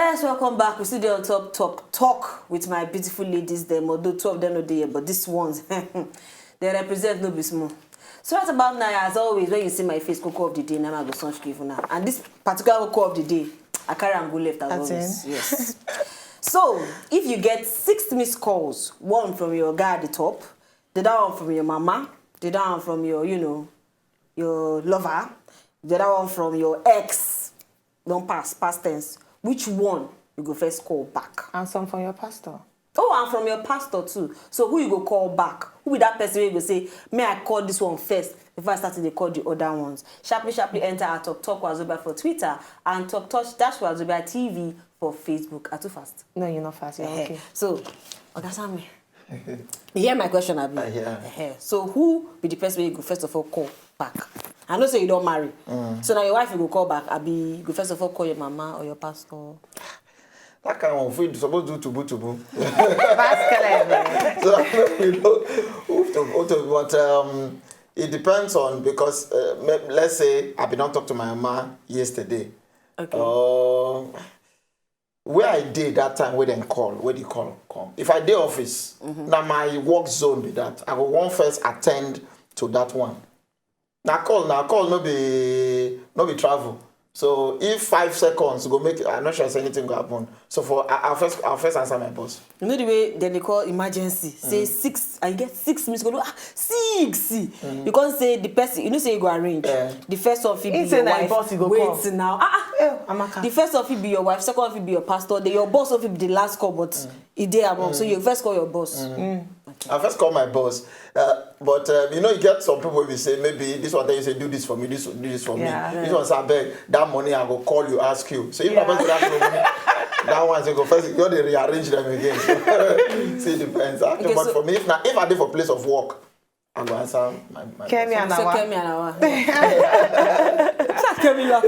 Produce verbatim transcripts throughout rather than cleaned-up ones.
Yes, welcome back. We still dey on top talk talk with my beautiful ladies dem. Although two of them no dey here, but these ones they represent no be small. So right about now, as always, when you see my face, koko of the day, na I go sun give now. And this particular koko of the day, I carry am go left as always. Yes. So if you get six missed calls, one from your guy at the top, the other one from your mama, the other one from your, you know, your lover, the other one from your ex, don't pass, past tense. Which one you go first call back? And some from your pastor. Oh, and from your pastor too. So who you go call back? Who be that person wey you go say, "May I call this one first before I start to dey call the other ones"? Sharply, sharply enter at Talk Talk Wazobia for Twitter and Talk Touch Dash Wazobia T V for Facebook. Are too fast? No, you're not fast. You're okay. So, Oga Sammy, you hear my question, abi? I hear. So who be the person wey you go first of all call back? I know say you don't marry. So now your wife you go call back, abi you go first of all call your mama or your pastor? That kind of food suppose do tubu tubu. That's clear. So I don't know who to, who to, but um, it depends on, because uh, may- let's say I been not talk to my mama yesterday. Okay. Uh, where I did that time, where dem call, where the call come. If I dey office, na my work zone be that. I go one first attend to that one. Na call, na call, no be no be travel. So if five seconds go make, I'm not sure say anything go happen. So for I, I first I first answer my boss. You know the way then they call emergency. Say six, and you get six minutes. Go do ah six. You can't say the person. You know say you go arrange. The first one fit be your wife. Wait now. Ah ah. The first one fit be your wife. Second one fit be your pastor. Then your boss will fit be the last call, but e dey among. So you first call your boss. I first call my boss. Uh, but um, you know, you get some people will say, maybe this one tell you say, "Do this for me, this do this for me." This one say, "Abeg, that money I go call you, ask you." So if na person that money, that one say go first, you go dey rearrange them again. So, see, it depends. Okay, but so for me, if na if I dey for place of work, I go answer my, my Kemi boss. And Awa. Kemi and Awa. Kemi, you are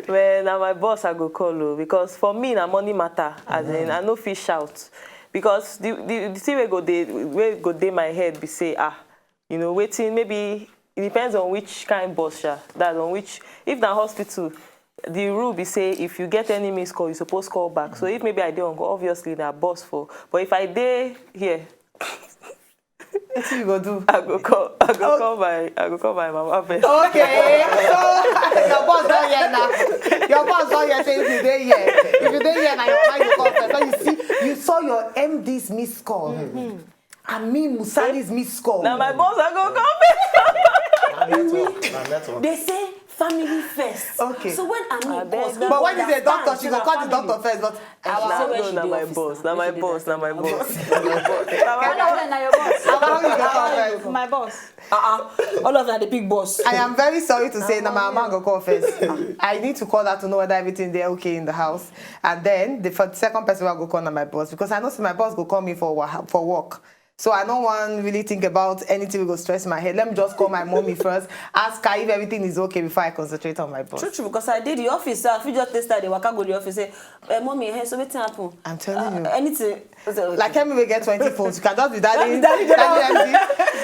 Well, na my boss I go call o, because for me na money matter. As in, I no fit shout, because the the, the thing wey go dey wey go dey my head be say, ah, you know, waiting, maybe it depends on which kind boss, sha. That's on which, if na hospital, the rule be say if you get any missed call, you suppose call back. So if maybe I dey on call, obviously na boss for. But if I dey here, Wetin you go do? I go call. I go call my. I go call my mama first. Okay, so your boss don hear now. Your boss don hear say if you dey here, if you dey here, na your mama you call first. So you see, you saw your M D's missed call. I mean, Musali's missed call. Na my boss I go call first. Na network. Na network. They say family first. Okay. So when I mean boss, but when you say doctor, she go call the doctor first. But I wan know, na my boss, na my boss, na my boss. All of them na your boss. I wan know the doctor first. My boss. Uh-uh. All of them are the big boss. I am very sorry to say, na my mama go call first. I need to call her to know whether everything dey okay in the house, and then the fir- second person wey I go call na my boss, because I know say my boss go call me for wa- for work. So I don't want really think about anything wey go stress my head. Let me just call my mommy first, ask her if everything is okay before I concentrate on my boss. True, true, because I did the office, so I fit just test her, dey waka go the office, say, "Eh, mommy, hey, so wetin happen?" I'm telling you. Anything. Like, Kemi will get twenty phones. You can just be dialing, dialing, dialing.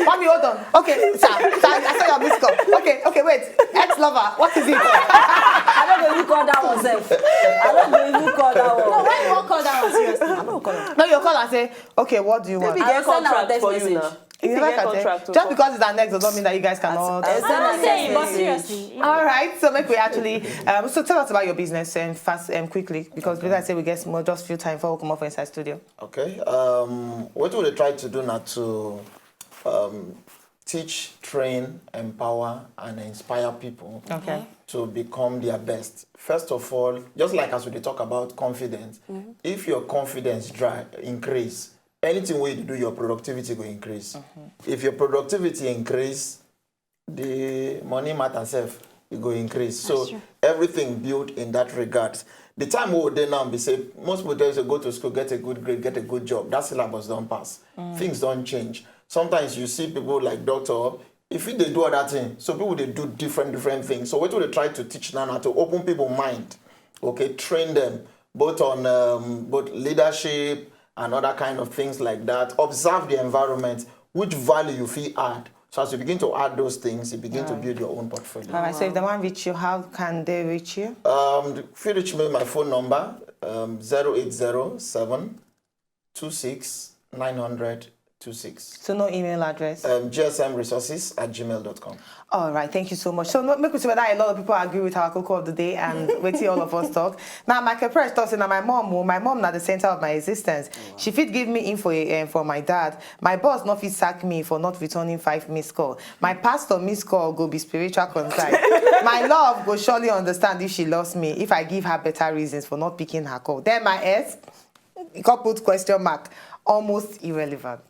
Mommy, hold on. Okay, sir, sir, I saw your missed call. Okay, okay, wait. Ex-lover, what is it? I don't even call that one sef. I don't even call that one. No, why you won't call that one seriously? I don't call that. No, you call and say, "Okay, what do you want?" Get contract for you now. If you get contract, just because it's an ex does not mean that you guys cannot. I'm saying, but seriously. All right, so make we actually. Um, so tell us about your business and fast and quickly, because because I say we get more just few time before we come off inside studio. Okay. Um, what we dey try to do now to um, teach, train, empower, and inspire people. Okay. To become their best. First of all, just like as we dey talk about confidence, if your confidence dry increase, anything wey you do, your productivity go increase. If your productivity increase, the money matter sef e go increase. So everything build in that regard. The time we dey now be say most people tell you say go to school, get a good grade, get a good job. That syllabus don pass. Things don change. Sometimes you see people like doctor, if you dey do other thing, so people dey do different different things. So wetin we dey try to teach now na to open people mind, okay, train them both on um, both leadership and other kind of things like that. Observe the environment, which value you fit add So as you begin to add those things, you begin to build your own portfolio. All right, so if they want to reach you, how can they reach you? Um, if you reach me, my phone number, um, zero eight zero seven two six nine hundred two six. So no email address? Um, G S M resources at gmail dot com. All right, thank you so much. So no, make we see whether a lot of people agree with our koko of the day and wetin all of us talk. Now, Michael Press talks, "Now my mom, oh, my mom na the center of my existence. She fit give me info um, for my dad. My boss no fit sack me for not returning five missed call. My pastor missed call go be spiritual concern. My love go surely understand if she loves me, if I give her better reasons for not picking her call. Then my ex, he come put question mark, almost irrelevant."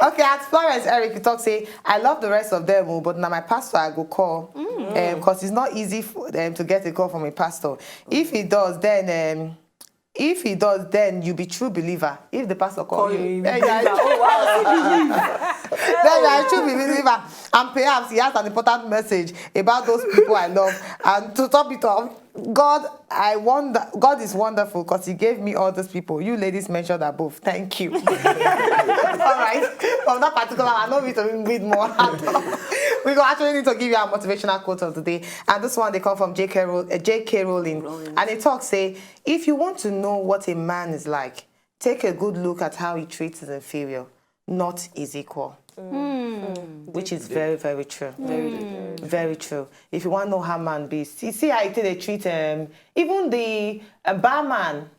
Okay, at Florence Eric, he talk say, "I love the rest of them, oh, but now my pastor I go call, because it's not easy for them to get a call from a pastor. If he does, then um, if he does, then you be true believer. If the pastor call you, eh, you are a true believer. Then you are a true believer. And perhaps he has an important message about those people I love. And to top it off, God, I wonder, God is wonderful because He gave me all these people. You ladies mentioned above. Thank you." All right. From that particular, I don't need to read more. We go actually need to give you our motivational quote of the day, and this one they come from J K. Row- uh, J K. Rowling, and it talks say, "If you want to know what a man is like, take a good look at how he treats his inferior, not his equal." Which is very, very true. Very true. If you want to know how man be, see, see how he take dey treat um, even the uh, barman.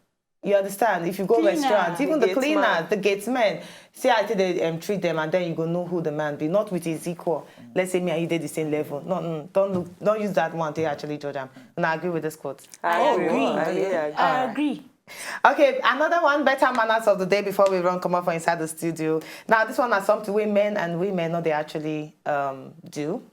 You understand? If you go restaurant, even the cleaners, the gatesmen, see how he take dey um, treat them, and then you go know who the man be, not with his equal. Let's say me and you dey the same level. No, no, don't look, don't use that one to actually judge him. And I agree with this quote. I agree. I agree. Okay, another one, better manners of the day before we run come up for inside the studio. Now, this one is something wey men and women no dey actually um, do.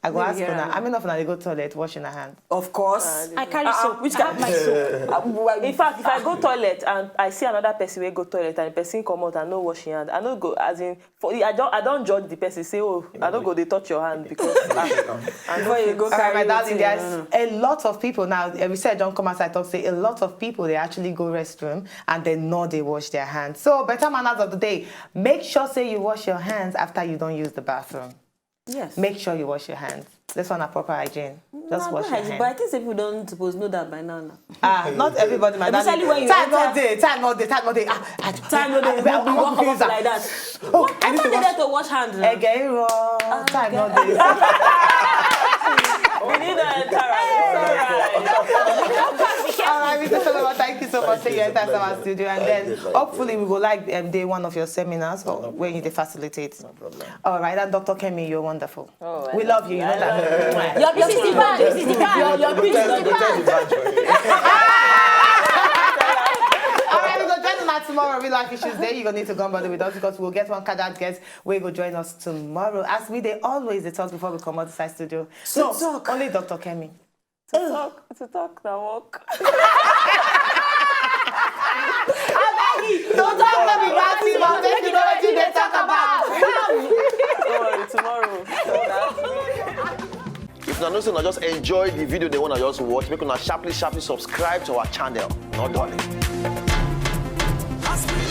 I go ask una, how many of una dey go toilet wash una hand? Of course. I carry soap. Which kind of soap? In fact, if I go toilet and I see another person wey go toilet and the person comot and no wash him hand, I no go, as in, for, I don't, I don't judge the person, say, "Oh, I no go dey touch your hand," because ah, I no Before you fit. go All right, my carry darling, wetin, there's no, no. a lot of people now. A research don come outside talk say a lot of people dey actually go restroom and they no dey wash their hands. So better manners of the day. Make sure say you wash your hands after you don use the bathroom. Yes. Make sure you wash your hands. This one na proper hygiene. Just Nah, wash no your hygiene, hands. But I think say people don suppose know that by now. Now. Ah, not everybody, my Especially darling. When you Time no enter, dey, time no dey, time no dey. Ah, I, time no dey. I, I, I, You walk I, up I, like that. Oh, I need After to they wash. There to wash hand. No? Again, wrong. Time no dey. We need to enter. It's all right. All right, Mister Solomon, thank you so much for your time in our studio, and then hopefully we go like um, day one of your seminars or when you dey facilitate. All right, and Doctor Kemi, you're wonderful. Oh, I We love you, you know that. Your business is bad. Your business is bad. All right, we go join una tomorrow. Real life issues day. You go need to go on body with us because we'll get one cadet guest. We go join us tomorrow. As we dey always dey talk before we come out inside studio. So No, talk. Only Doctor Kemi. To talk, to talk na work. Don't talk no be bad thing, but make you know wetin dey talk about. Don't worry, tomorrow. If una know say una just enjoy the video, they wanna just watch, make una sharply, sharply subscribe to our channel. No darling. As we